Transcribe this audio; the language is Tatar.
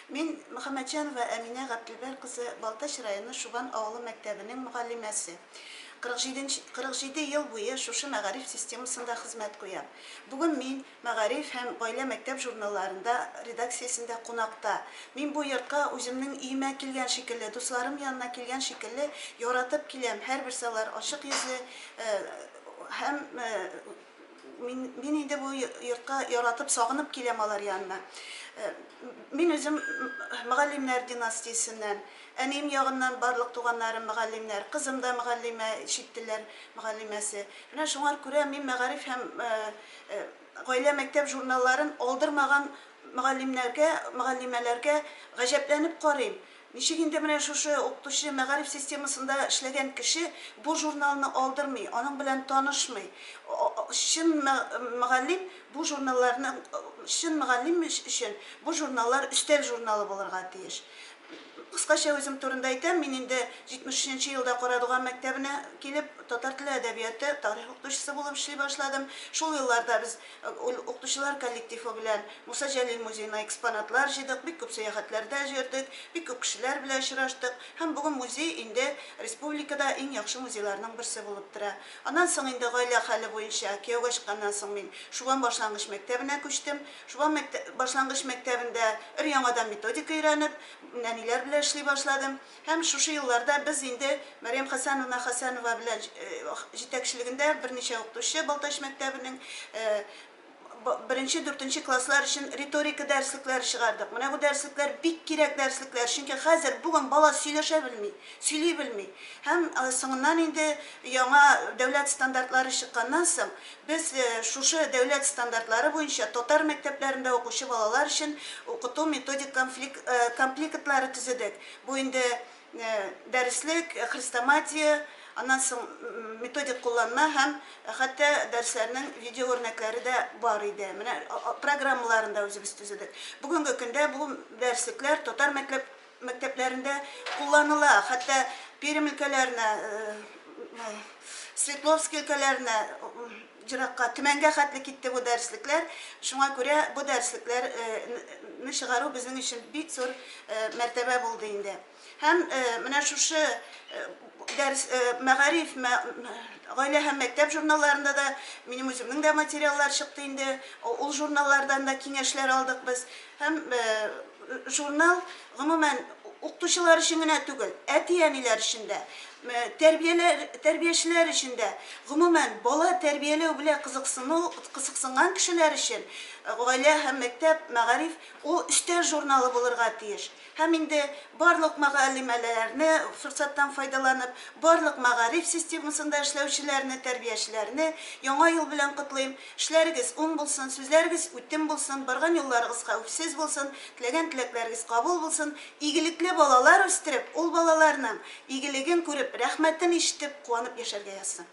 Мин, Мөхәммәтҗанова Әминә Габделбәр кызы, Балтач районы Шубан авылы мәктәбенең мөгаллимәсе. 47 47 ел буе шушы мәгариф системасында хезмәт куям. Бүген мин Мәгариф һәм Гаилә мәктәп журналларында редакциясендә кунакта. Мин бу йортка үземнең өемә килгән шикелле, дусларым янына килгән шикелле яратып киләм, һәрберсе алар ачык йөзле һәм Мин, мин инде бу йортка яратып, сагынып киләм алар янына. Мин үзем мөгаллимнәр династиясеннән. Әнием ягыннан барлык туганнарым мөгаллимнәр. Кызым да мөгаллимә, чит телләр мөгаллимәсе. Менә шуңар күрә мин Мәгариф һәм Гаилә мәктәп журналларын алдырмаган мөгаллимнәргә, мөгаллимәләргә гаҗәпләнеп карыйм. Ничек инде менә шушы укытучы, мәгариф системасында эшләгән кеше бу журналны алдырмый, аның белән танышмый? Чын мөгаллим бу журналларны, чын мөгаллим өчен бу журналлар өстәл журналы булырга тиеш. Кыскача үзем турында әйтәм, мин инде 73 нче елда Карадуган мәктәбенә килеп, татар теле, әдәбияты, тарих укытучысы булып эшли башладым. Шул елларда без Укытучылар коллективы белән Муса Җәлил музеена экспонатлар җыйдык, бик күп сәяхәтләрдә йөрдек, бик күп кешеләр белән очраштык һәм бүген музей инде республикада иң яхшы музейларның берсе булып тора. Аннан соң инде гаилә хәле буенча, кияүгә чыкканнан соң мин Шубан башлангыч мәктәбенә күчтем. Шубан башлангыч мәктәбендә өр-яңадан методика өйрәнеп, нәниләр белән эшли башладым. Һәм шушы елларда без инде Мәрьям Хәсәновна Хәсәнова белән җитәкчелегендә берничә укытучы Балтач мәктәбенең беренче, дүртенче класслар өчен риторика дәреслекләре чыгардык. Менә бу дәреслекләр бик кирәк дәреслекләр, чөнки хәзер бүген бала сөйләшә белми, сөйли белми. Һәм соңыннан инде яңа дәүләт стандартлары чыкканнан соң, без шушы дәүләт стандартлары буенча татар мәктәпләрендә укучы балалар өчен укыту методик комплектлары төзедек. Бу инде дәреслек, хрестоматия, аннан соң методик кулланма һәм хәтта дәресләрнең видеоүрнәкләре дә бар иде. Менә программаларын да үзебез төзедек. Бүгенге көндә бу дәреслекләр татар мәктәп мәктәпләрендә кулланыла. Хәтта Пермь өлкәләренә, Свердловск өлкәләренә, еракка, Төмәнгә хәтле китте бу дәреслекләр. Шуңа күрә бу дәреслекләрне чыгару безнең өчен бик зур мәртәбә булды инде. Һәм менә шушы дәрес Мәгариф, Гаилә һәм мәктәп журналларында да минем үземнең дә материаллар чыкты инде. Ул журналлардан да киңәшләр алдык без. Һәм журнал, гомумән, укытучылар өчен генә түгел, әти-әниләр өчен дә, тәрбияләр, тәрбиячеләр өчен дә, гомумән, бала тәрбияләү белән кызыксыну, кызыксынган кешеләр өчен Гаилә һәм мәктәп, мәгариф, ул өстәл журналы булырга тиеш. Һәм инде барлык мөгаллимәләрне, форсаттан файдаланып, барлык мәгариф системасында эшләүчеләрне, тәрбиячеләрне Яңа ел белән котлыйм. Эшләрегез уң булсын, сүзләрегез үтем булсын, барган юлларыгыз хәвефсез булсын, теләгән теләкләрегез кабул булсын, игелекле балалар үстереп, ул балаларның игелеген күреп, рәхмәтен ишетеп, куанып яшәргә язсын.